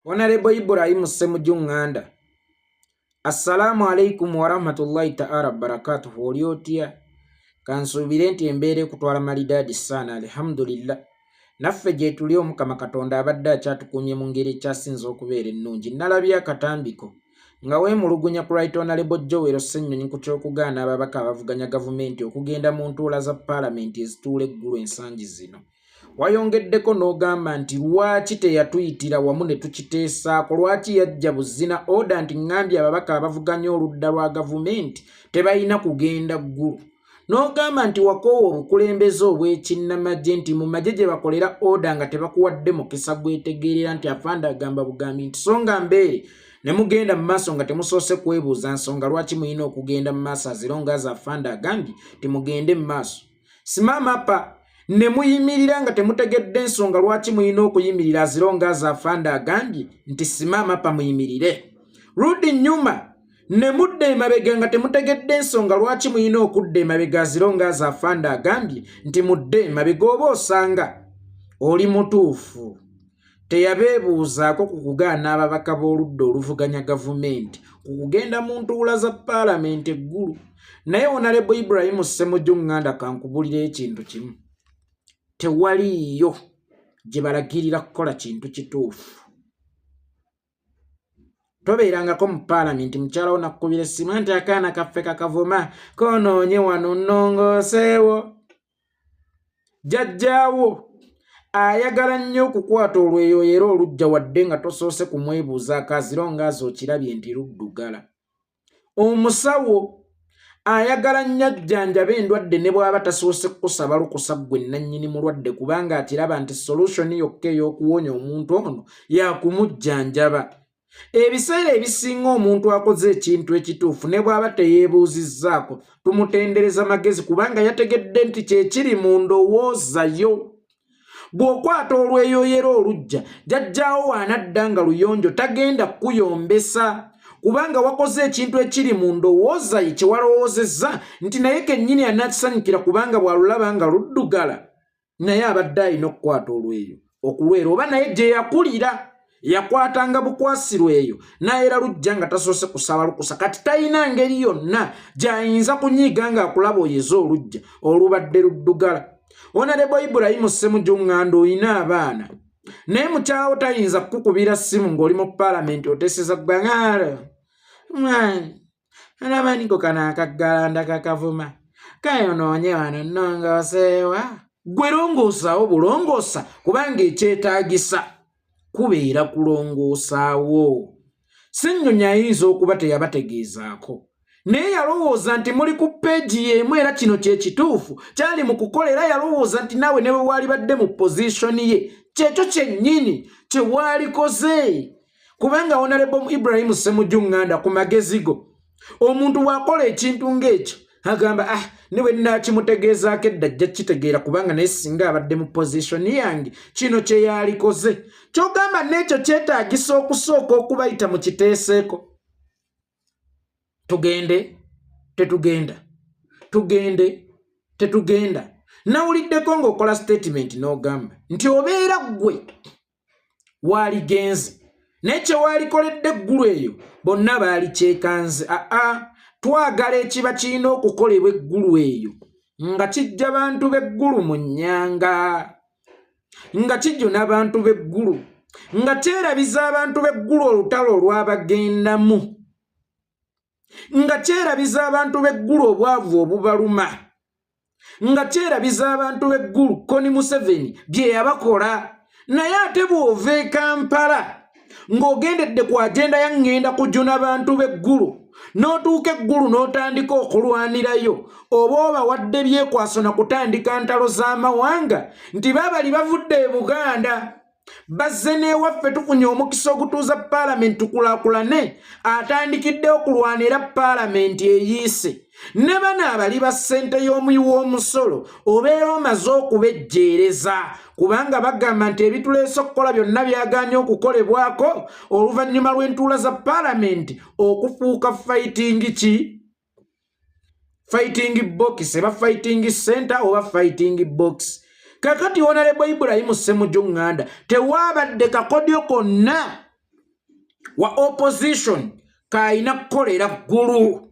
Honorable Ibrahim Ssemujju Nganda. Assalaamu alaikum warahmatullahi ta'ala barakatuhu. Oli otya? Kansuubire nti embeera ekutwala malidaadi saana. Alhamdulillah. Naffe gyetuli Omukama Katonda abadde akyatukuumye mu ngeri ekyasinze okubeera ennungi. Nalabye akatambiko nga weemulugunya ku Right Honorable Joel Ssennyonyi ku ky'okugaana ababaka abavuganya gavumenti okugenda mu ntuula za paalamenti ezituula eggulu ensangi zino. Wayongeddeko n'ogamba nti lwaki teyatuyitira wamu ne tukiteesaako, lwaki yajja buzina oda nti ŋŋambye ababaka abavuganya oludda lwa gavumenti tebalina kugenda Ggulu. N'ogamba nti wakoowa obukulembeze obw'ekinnamagye nti mu magye gye bakolera oda nga tebakuwadde mukisa gwetegeerera nti afande agamba bugambi nti songa mbeere ne mugenda mu maaso nga temusoose kwebuuza nsonga lwaki mulina okugenda mu maaso azirongaza afande agambye nti mugende mu maaso. Simama pa ne muyimirira nga temutegedde ensonga lwaki mulina okuyimirira azirongaza afande agambye nti simama pa muyimirire. Rudi nyuma ne mudda emabega nga temutegedde ensonga lwaki mulina okudda emabega azirongaza afande agambye nti mudde emabega oba osanga oli mutuufu. Teyabeebuuzaako ku kugaana ababaka b'oludda oluvuganya gavumenti ku kugenda mu ntuula za paalamenti eggulu. Naye Honorable Ibrahim Ssemujju Nganda, kankubulira ekintu kimu, tewaliiyo gye balagirira kukola kintu kituufu. Tobeerangako mu paalamenti mukyala wo nakkubira essimu nti akaana kaffe kakavuma konoonye wano nnongooseewo. Jjajjaawo ayagala nnyo okukwata olweyo era olujja wadde nga tosoose kumwebuuzaako azirongaazi okirabye nti luddugala. Omusawo ayagala nnyo ajjanjabe endwadde ne bw'aba tasoose kukusaba lukusa ggwe nnannyini mulwadde kubanga akiraba nti solution yokka ey'okuwonya omuntu ono yakumujjanjaba. Ebiseera ebisinga omuntu akoze ekintu ekituufu ne bw'aba teyeebuuzizzaako tumutendereza magezi kubanga yategedde nti kye kiri mu ndowooza yo. Bw'okwata olweyoyera olujja jjajjaawo waanadda nga luyonjo tagenda kukuyombesa kubanga wakoze ekintu ekiri mu ndowooza ye kye walowoozezza nti naye kennyini anaakisanyukira kubanga bw'alulaba nga luddugala naye abadde alina okukwata olweyo okulwera oba naye gye yakulira yakwatanga bukwasi lweyo n'ayera lujja nga tasoose kusaba lukusa. Kati talina ngeri yonna gy'ayinza kunyiiga ng'akulaba oyeze olujja olubadde luddugala. Honorable Ibrahim Ssemujju Nganda, olina abaana naye mukyawo tayinza kukukubira ssimu ng'oli mu paalamenti oteeseza ggwangalo alaba niko kano akaggalanda kakavuma kayonoonye wano nnongooseewa. Gwe longoosaawo bulongoosa kubanga ekyetaagisa kubeera kulongoosaawo. Ssennyonyi ayinza okuba teyabategeezaako naye yalowooza nti muli ku peegi y'emu era kino kye kituufu kyali mu kukola era yalowooza nti naawe ne bwe waalibadde mu pozisoni ye kyekyo kyennyini kye waalikoze kubanga Honorable Ibrahim Ssemujju Nganda, ku magezi go omuntu bw'akola ekintu ng'ekyo agamba ah, ne bwe nnaakimutegeezaako edda ajja kitegeera kubanga naye singa abadde mu pozisoni yange kino kye yaalikoze. Kyogamba n'ekyo kyetaagisa okusooka okubayita mu kiteeseeko tugende tetugenda, tugende tetugenda. Nawuliddeko ng'okola statement n'ogamba nti obeera ggwe waaligenze naye kye waalikoledde eggulu eyo bonna baali kyekanze. Aa, twagala ekiba kirina okukolebwa eggulu eyo nga kijja bantu b'eggulu mu nnyanga, nga kijuna bantu b'eggulu, nga kyerabiza abantu b'eggulu olutalo olwabagendamu, nga kyerabiza abantu b'eggulu obwavu obubaluma, nga kyerabiza abantu b'eggulu Kony Museveni bye yabakola. Naye ate bw'ova e Kampala ng'ogendedde ku agenda ya ŋŋenda kujuna bantu b'eggulu n'otuuka eggulu n'otandika okulwanirayo oba obawadde byekwaso na kutandika ntalo z'amawanga nti babali bavudde e Buganda bazze n'ewaffe tufunye omukisa ogutuuza paalamenti tukulaakulane, atandikidde okulwana era paalamenti eyiise ne bano abali ba ssente y'omuyi w'omusolo obeera omaze okubejjeereza kubanga bagamba nti ebituleese okukola byonna byagaanye okukolebwako oluvannyuma lw'entuula za paalamenti okufuuka fighting ki fighting box eba fighting center oba fighting box. Kakati Honorable Ibrahim Ssemujju Nganda, tewaabadde kakodyo konna. wa opposition k'alina kukolera Ggulu.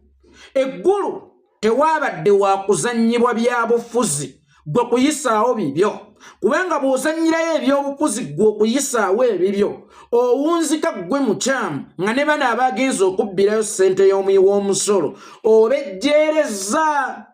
Eggulu tewaabadde wa kuzannyibwa byabufuzi, gwe kuyisaawo bibyo, kubanga bw'ozannyirayo ebyobufuzi ggwe okuyisaawo ebibyo owunzika ggwe mukyamu, nga ne bano abagenza okubbirayo ssente y'omuyi w'omusolo obejjeereza,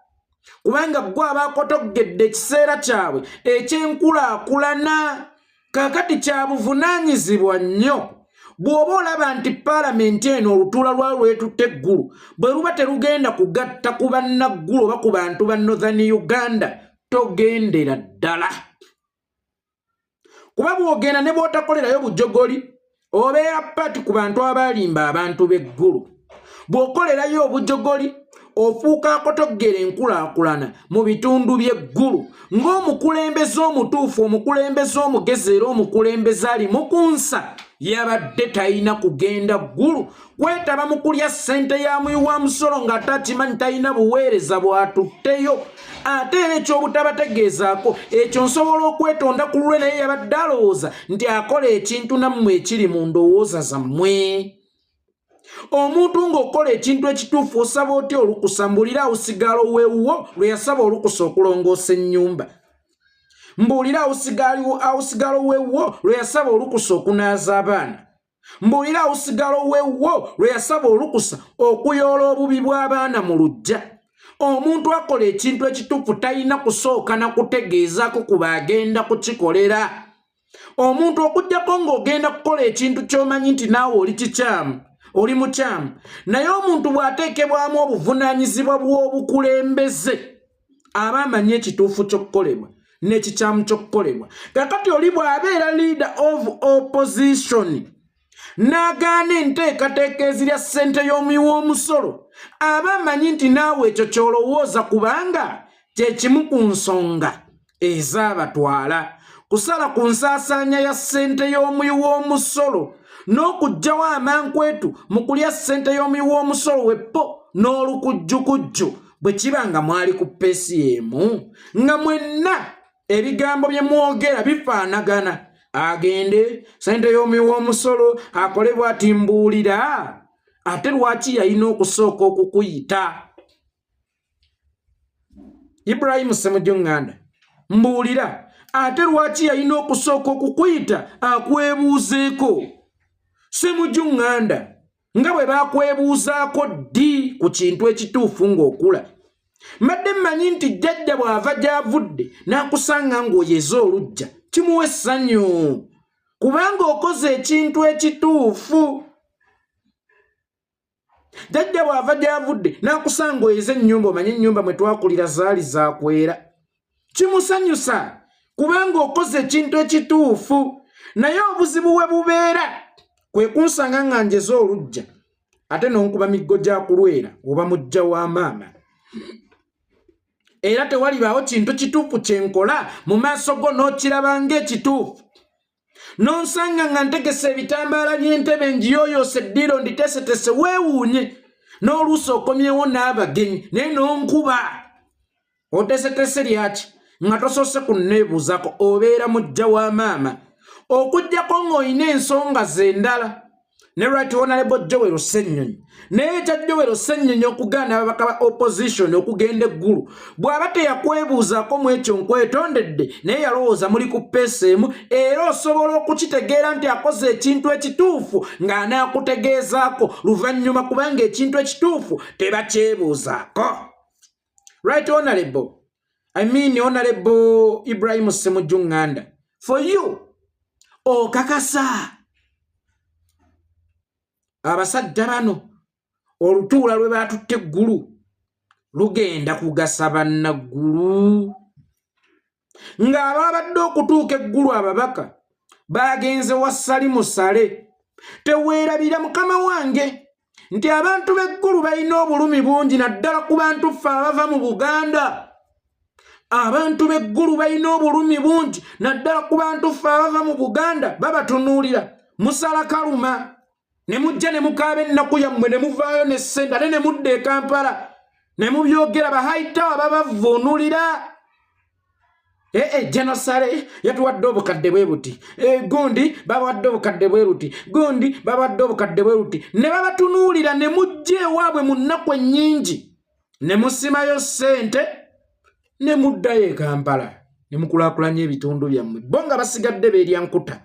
kubanga ggwe abakotoggedde ekiseera kyabwe ekyenkulaakulana. Kaakati kya buvunaanyizibwa nnyo bw'oba olaba nti paalamenti eno olutuula lwayo lwetutte eggulu bwe luba terugenda kugatta ku bannaggulu oba ku bantu ba Northern Uganda, togendera ddala, kuba bw'ogenda ne bw'otakolerayo bujogoli obeera part ku bantu abaalimba abantu b'eggulu. Bw'okolerayo obujogoli ofuuka akotoggera enkulaakulana mu bitundu by'eggulu. Ng'omukulembeze omutuufu, omukulembeze omugezi era omukulembeze ali mu kunsa, yabadde talina kugenda Ggulu kwetaba mu kulya ssente ya muyi wa musolo nga takimanyi, talina buweereza bw'atutteyo. Ate era ekyobutabategeezaako ekyo nsobola okwetonda ku lulwe, naye yabadde alowooza nti akola ekintu nammwe ekiri mu ndowooza zammwe. Omuntu ng'okola ekintu ekituufu osaba otya olukusa? Mbuulira awusigalo weewuwo lwe yasaba olukusa okulongoosa ennyumba. Mbuulira awusigalo weewuwo lwe yasaba olukusa okunaaza abaana. Mbuulira awusigalo weewuwo lwe yasaba olukusa okuyoola obubi bw'abaana mu luggya. Omuntu akola ekintu ekituufu talina kusooka na kutegeezaako kuba agenda kukikolera. Omuntu okugjako ng'ogenda kukola ekintu ky'omanyi nti naawe oli kikyamu, oli mukyamu. Naye omuntu bw'ateekebwamu obuvunaanyizibwa bw'obukulembeze aba amanyi ekituufu ky'okukolebwa n'ekikyamu ky'okukolebwa. Kakati oli bw'abeera leader of opposition n'agaana enteekateeka ezirya ssente y'omuwi w'omusolo, aba amanyi nti naawe ekyo ky'olowooza, kubanga kye kimu ku nsonga ezaabatwala kusala ku nsaasaanya ya ssente y'omuwi w'omusolo n'okuggyawo amankwetu mu kulya ssente y'omuwi w'omusolo weppo n'olukujjukujju. Bwe kiba nga mwali ku pace emu, nga mwenna ebigambo bye mwogera bifaanagana, agende ssente y'omuwi w'omusolo akole bw'ati, mbuulira ate lwaki yalina okusooka okukuyita? Ibrahimu Semujju Nganda, mbuulira ate lwaki yalina okusooka okukuyita akwebuuzeeko? Semujju Nganda, nga bwe bakwebuuzaako ddi ku kintu ekituufu ng'okula? Mbadde mmanyi nti jjajja bw'ava gy'avudde n'akusanga ng'oyeze oluggya kimuwa essanyu, kubanga okoze ekintu ekituufu. Jjajja bw'ava gy'avudde n'akusanga oyeze ennyumba, omanye ennyumba mwe twakulira zaali zakwera, kimusanyusa kubanga okoze ekintu ekituufu. Naye obuzibu we bubeera kwe kunsanga nga njeze oluggya ate n'onkuba miggo gya kulwera oba mujja wa maama, era tewalibaawo kintu kituufu kyenkola mu maaso go n'okiraba ng'ekituufu. N'onsanga nga ntegese ebitambaala by'entebe, njiyooyoosa eddiiro nditeesetese, weewuunye n'oluusi okomyewo n'abagenyi, naye n'onkuba oteeseteese lyaki nga tosoose kunneebuuzako? Obeera mujja wa maama, okugjako ng'olina ensonga ze endala ne Right Honorable Joel Ssennyonyi. Naye ekya Joel Ssennyonyi okugaana ababaka ba opposition okugenda eggulu, bw'aba teyakwebuuzaako mu ekyo nkwetondedde, naye yalowooza muli ku pace emu, era osobola okukitegeera nti akoze ekintu ekituufu ng'anaakutegeezaako luvannyuma, kubanga ekintu ekituufu tebakyebuuzaako. Right Honorable, I mean Honorable Ibrahim Semujju Nganda, for you okakasa abasajja bano olutuula lwe baatutte eggulu lugenda kugasa bannaggulu? Ng'ababadde okutuuka eggulu ababaka bagenze wasali musale. Teweerabira, mukama wange, nti abantu b'eggulu balina obulumi bungi, naddala ku bantu ffe abava mu Buganda. Abantu b'eggulu balina obulumi bungi, naddala ku bantu ffe abava mu Buganda. Babatunuulira musala kaluma ne mujja ne mukaaba ennaku yammwe, ne muvaayo ne ssente, ate ne mudda e Kampala ne mubyogera. Bahaitawa babavvuunulira. Ee eh, eh, genosale yatuwadde obukadde bwe buti, eh, gundi babawadde obukadde bwe buti, gundi babawadde obukadde bwe buti, ne babatunuulira ne mujja ewaabwe mu nnaku ennyingi ne musimayo ssente ne muddayo e Kampala ne mukulaakulanya ebitundu byammwe, bo nga basigadde beerya nkuta.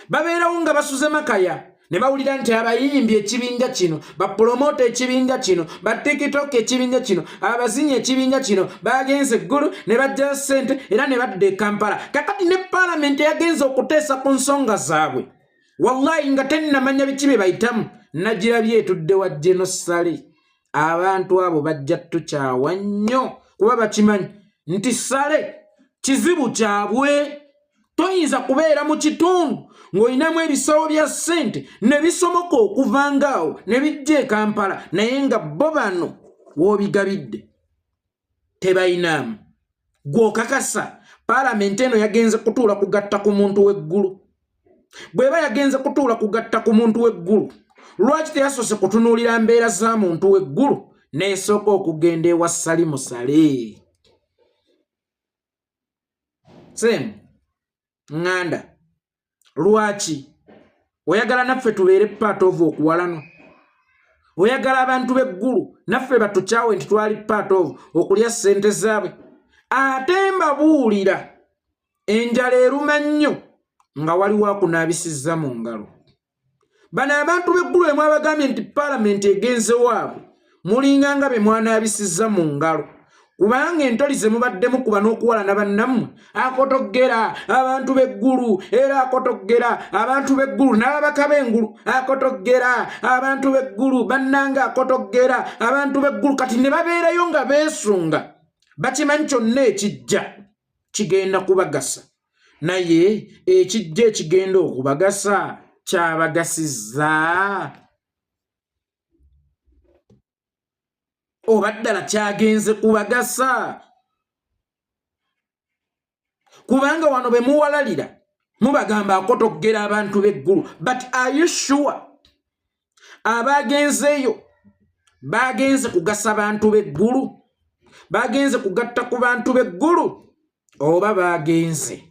Babeerawo nga basuze makaya ne bawulira nti abayimbi ekibinja kino, bapulomoota ekibinja kino, batikitoka ekibinja kino, abazinyi ekibinja kino bagenze eggulu ne bajjayo ssente era ne badda e Kampala. Kakati ne paalamenti yagenze okuteesa ku nsonga zaabwe, wallahi nga tennamanya biki bye bayitamu, nagirabye etudde wa Genosale. Abantu abo bajja tukyawa nnyo kuba bakimanyi nti Sale kizibu kyabwe. Toyinza kubeera mu kitundu ng'olinamu ebisawo bya ssente ne bisomoka okuva ngaawo ne bijja e Kampala, naye nga bo bano w'obigabidde tebayinaamu. Gw'okakasa paalamenti eno yagenze kutuula kugatta ku muntu w'eggulu? Bw'eba yagenze kutuula kugatta ku muntu w'eggulu, lwaki teyasoose kutunuulira mbeera za muntu w'eggulu n'esooka okugenda ewa Salimu Sale? Same ŋŋanda, lwaki oyagala naffe tubeere part of okuwalano? Oyagala abantu b'eggulu naffe batukyawe nti twali part of okulya ssente zaabwe? Ate mbabuulira, enjala eruma nnyo nga waliwo akunaabisizza mu ngalo. Bano abantu b'eggulu bwe mwabagambye nti paalamenti egenze waabwe, mulinga nga be mwanaabisizza mu ngalo, kubanga entoli ze mubadde mukuba n'okuwalana bannammwe, akotoggera abantu b'eggulu, era akotoggera abantu b'eggulu n'ababaka b'engulu, akotoggera abantu b'eggulu bannanga, akotoggera abantu b'eggulu. Kati ne babeerayo nga beesunga, bakimanyi kyonna ekijja kigenda kubagasa, naye ekijja ekigenda okubagasa kyabagasizza oba ddala kyagenze kubagasa? Kubanga wano be muwalalira mubagamba akotoggera abantu b'eggulu, but are you sure abagenzeeyo bagenze kugasa bantu b'eggulu, bagenze kugatta ku bantu b'eggulu, oba bagenze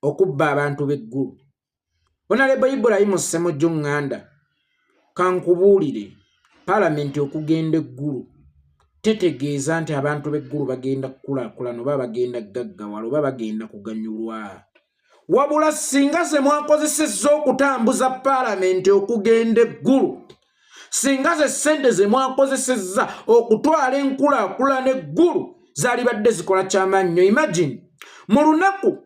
okubba abantu b'eggulu? Honorable Ibrahimu Ssemujju Nganda, kankubuulire, paalamenti okugenda eggulu tetegeeza nti abantu b'eggulu bagenda kukulaakulana oba bagenda gaggawala oba bagenda kuganyulwa. Wabula singa ze mwakozesezza okutambuza paalamenti okugenda eggulu, singa ze ssente ze mwakozesezza okutwala enkulaakulana eggulu, zaalibadde zikola kyamaanyi nnyo. Imagine mu lunaku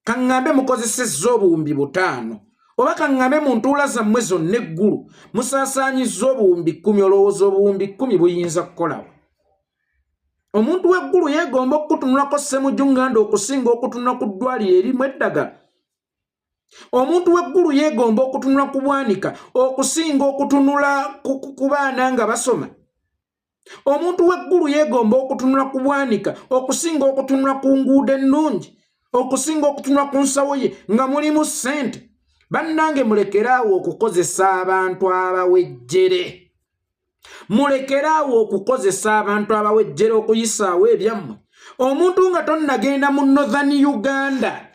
kaŋŋambe mukozesezza 5000, oba kaŋŋambe mu ntuula zammwe zonna eggulu musaasaanyizza 10,000. Olowooza 10,000 buyinza kukolawo? Omuntu w'eggulu yeegomba okukutunulako, Ssemujju Nganda, okusinga okutunula ku ddwaliro erimu eddagala. Omuntu w'eggulu yeegomba okutunula ku bwanika okusinga okutunula ku baana nga basoma. Omuntu w'eggulu yeegomba okutunula ku bwanika okusinga okutunula ku nguudo ennungi, okusinga okutunula ku nsawo ye nga mulimu ssente. Bannange, mulekeraawo okukozesa abantu abawejjere, mulekeraawo okukozesa abantu abawejjere okuyisaawo ebyammwe. Omuntu nga tonnagenda mu Northern Uganda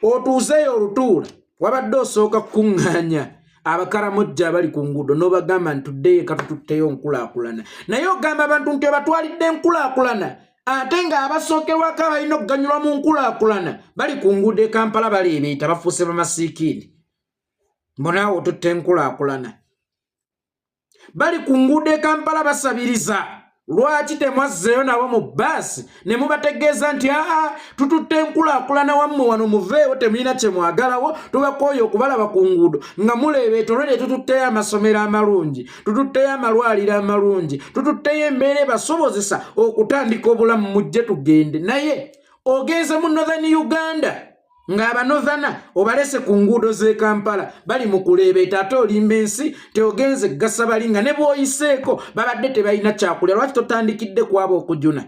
otuuzeeyo olutuula, wabadde osooka kukuŋŋaanya abakaramojja abali ku nguudo n'obagamba nti tuddeyo eka tututteyo nkulaakulana, naye ogamba abantu nti obatwalidde enkulaakulana, ate ng'abasookerwako abalina okuganyulwa mu nkulaakulana bali ku nguudo e Kampala baleebeeta, bafuuse bamasiikiini. Mbonaawo otutte enkulaakulana, bali ku nguudo e Kampala basabiriza. Lwaki temwazzeeyo nabo mu bbaasi ne mubategeeza nti aa, tututte enkulaakulana wammwe wano, muveewo, temulina kye mwagalawo, tubakooye okubalaba ku nguudo nga muleebeeta, olwedde tututteyo amasomero amalungi, tututteyo amalwaliro amalungi, tututteyo embeera ebasobozesa okutandika obulamu, mujje tugende? Naye ogenze mu Northern Uganda ng'abanothana obalese ku nguudo z'e Kampala bali mu kuleebeeta, ate olimba ensi teogenze gasa bali nga ne bw'oyiseeko babadde tebalina kyakulya. Lwaki totandikidde ku abo okujuna?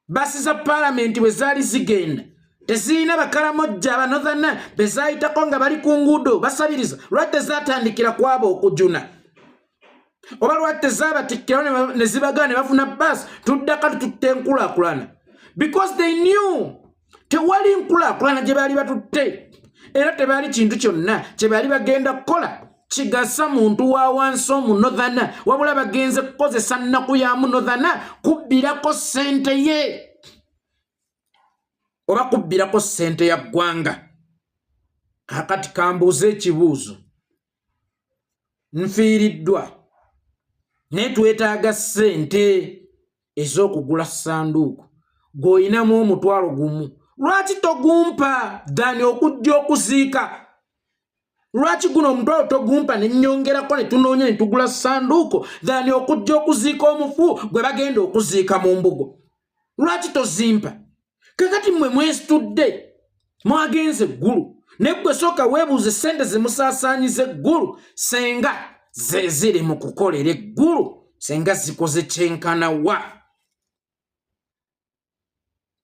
Basi za paalamenti bwe zaali zigenda tezirina bakalamojja abanothana be zaayitako nga bali ku nguudo basabiriza? Lwaki tezatandikira ku abo okujuna? Oba lwaki tezabatikkirawo ne zibagana ne bafuna baasi, tuddaka tututte enkulaakulana? Because they knew tewali nkulaakulana gye baali batutte, era tebaali kintu kyonna kye baali bagenda kukola kigasa muntu wa wansi omunothana, wabula bagenze kukozesa nnaku ya munothana kubbirako ssente ye oba kubbirako ssente ya ggwanga. Kakati kambuuze ekibuuzo, nfiiriddwa naye twetaaga ssente ez'okugula ssanduuku, gw'olinamu 10,000, lwaki togumpa dani okujja okuziika? Lwaki guno omutwalo togumpa nenyongerako ne tunoonya ne tugula ssanduuko dani okujja okuziika omufu gwe bagenda okuziika mu mbugo? Lwaki tozimpa? Kakati mmwe mwesitudde, mwagenze eggulu, naye gwe sooka weebuuze, ssente zemusaasaanyiza eggulu senga ze ziri mu kukolera eggulu, senga zikoze kyenkanawa?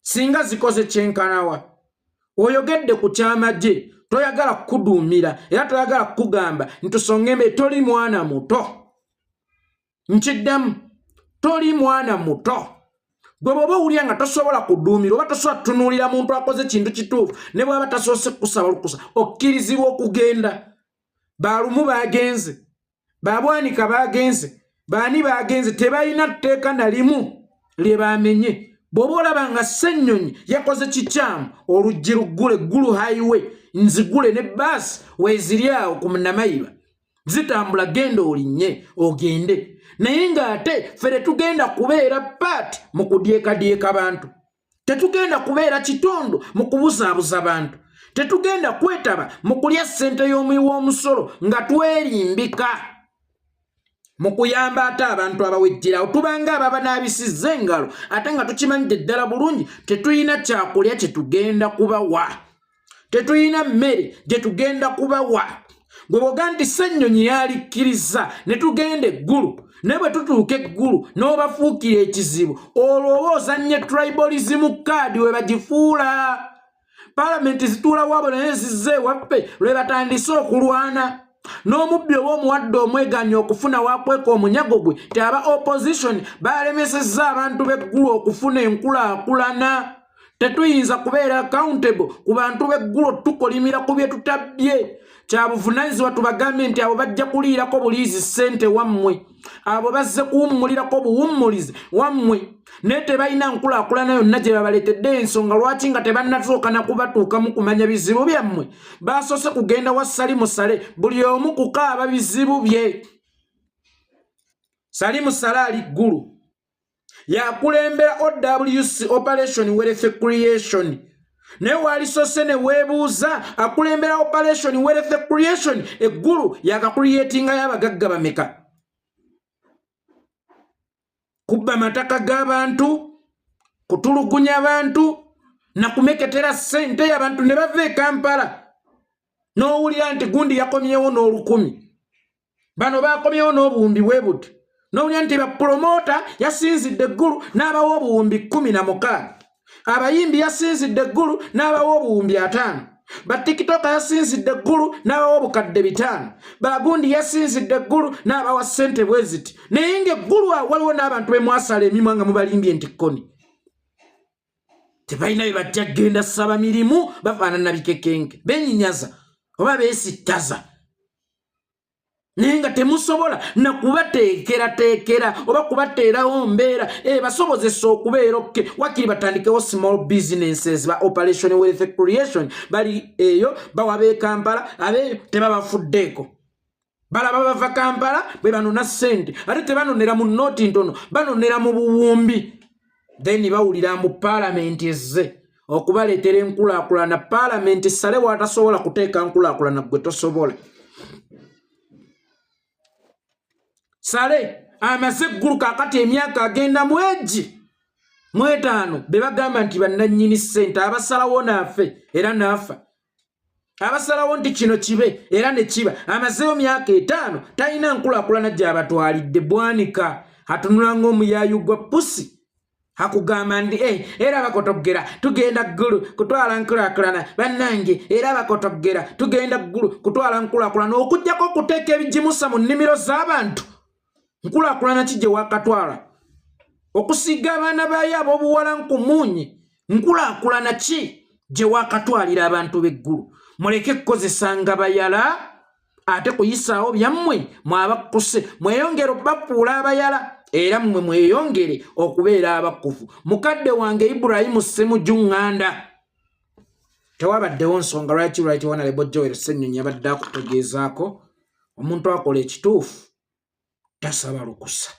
Singa zikoze kyenkanawa? Oyogedde ku kyamagye, toyagala kukuduumira era toyagala kukugamba ntusongembe. Toli mwana muto, nkiddamu, toli mwana muto. Gwe bw'oba owulira nga tosobola kuduumira oba tosobola kutunuulira muntu akoze kintu kituufu, ne bw'aba tasoose kukusaba lukusa, okkirizibwa okugenda. Balumu bagenze, babwanika bagenze, baani bagenze, tebalina tteeka na limu lye bamenye. Bw'oba olaba nga Ssennyonyi yakoze kikyamu, oluggi luggule, Ggulu highway nzigule, ne baasi weeziri awo ku Namayiba zitambula, genda olinnye ogende. Naye ng'ate ffe tetugenda kubeera part mu kudyekadyeka bantu, tetugenda kubeera kitundu mu kubuzaabuza bantu, tetugenda kwetaba mu kulya ssente y'omuwi w'omusolo nga twerimbika mu kuyamba ate abantu abawejjerawo. Tubanga ababanaabisizza engalo, ate nga tukimanyidde ddala bulungi tetulina kyakulya kye tugenda kubawa, tetulina mmere gye tugenda kubawa. Gwe bwoga nti Ssennyonyi yalikkiriza ne tugenda eggulu, naye bwe tutuuka eggulu n'obafuukira ekizibu, olwo oba ozannye tribalism card. We bagifuula paalamenti zituula waabo, naye zizze ewaffe lwe batandise okulwana n'omubbi oba omuwadde omweganya okufuna wakweka omunyago gwe. Ti aba opposition balemesezza abantu b'eggulu okufuna enkulaakulana. Tetuyinza kubeera accountable ku bantu b'eggulu tukolimira ku bye tutabbye. Kyabuvunanyizibwa tubagambye nti abo bajja kuliirako buliizi ssente wammwe, abo bazze kuwummulirako buwummulizi wammwe, naye tebalina nkulaakulana yonna gye babaleetedde. Ensonga lwaki nga tebannatuuka na kubatuukamu kumanya bizibu byammwe, basoose kugenda wa Salimu Sale, buli omu kukaaba bizibu bye. Salimu Sale ali ggulu yakulembera OWC, Operation Wealth Creation, naye waalisose ne weebuuza, akulembera Operation Wealth Creation eggulu yakakuliyetingayo abagagga bameka? Kubba mataka g'abantu, kutulugunya bantu nakumeketera ssente y'abantu ne bava e Kampala, n'owulira nti gundi yakomyewo n'olukumi, bano bakomyewo n'obuwumbi bwe buti, n'owulira nti bapromota yasinzidde eggulu n'abawa 16,000, abayimbi yasinzidde eggulu n'abawa 50,000, batikitoka yasinzidde eggulu n'abawa 5,000, bagundi yasinzidde eggulu n'abawa ssente bwe ziti. Naye ng'eggulu awo waliwo n'abantu be mwasala emimwa nga mubalimbye nti koni tebalina bye bajja kugenda saba mirimu, bafaanana bikekenke, benyinyaza oba beesittaza, naye nga temusobola nakubateekerateekera oba kubateerawo mbeera ebasobozesa okubeera okay. Wakiri batandikewo small businesses. Ba Operation Wealth Creation bali eyo bawa b'e Kampala, abeeyo tebabafuddeeko. Balaba bava Kampala bwe banona ssente, ate tebanonera mu nooti ntono, banonera mu buwumbi. Then bawulira mbu paalamenti ezze okubaleetera enkulaakulana. Paalamenti, Sale watasobola kuteeka nkulaakulana, gwe tosobola. Sale amaze eggulu kaakati emyaka agenda mwegi 50, be bagamba nti bannannyini ssente abasalawo naafe era naafa, abasalawo nti kino kibe era ne kiba. Amazeeyo myaka 50, talina nkulaakulana gy'abatwalidde. Bwanika atunula ng'omuyaayu gwa pusi, akugamba ndi eh, era bakotogera tugenda ggulu kutwala nkulaakulana. Bannange, era bakotogera tugenda ggulu kutwala nkulaakulana, okugjako okuteeka ebigimusa mu nnimiro z'abantu, nkulaakulana ki gye wakatwala? Okusiiga abaana baayo ab'obuwala nkumuunyi. Nkulaakulana ki gye wakatwalira abantu b'eggulu? Muleke kukozesanga bayala ate kuyisaawo byammwe mwabakkuse, mweyongere okubafuula abayala era mmwe mweyongere okubeera abakkufu. Mukadde wange Iburayimu Ssemuju Ŋŋanda, tewabaddewo nsonga lwaki Right Honorable Joel Ssenyonyi yabadde akutegeezaako omuntu akola ekituufu tasaba lukusa.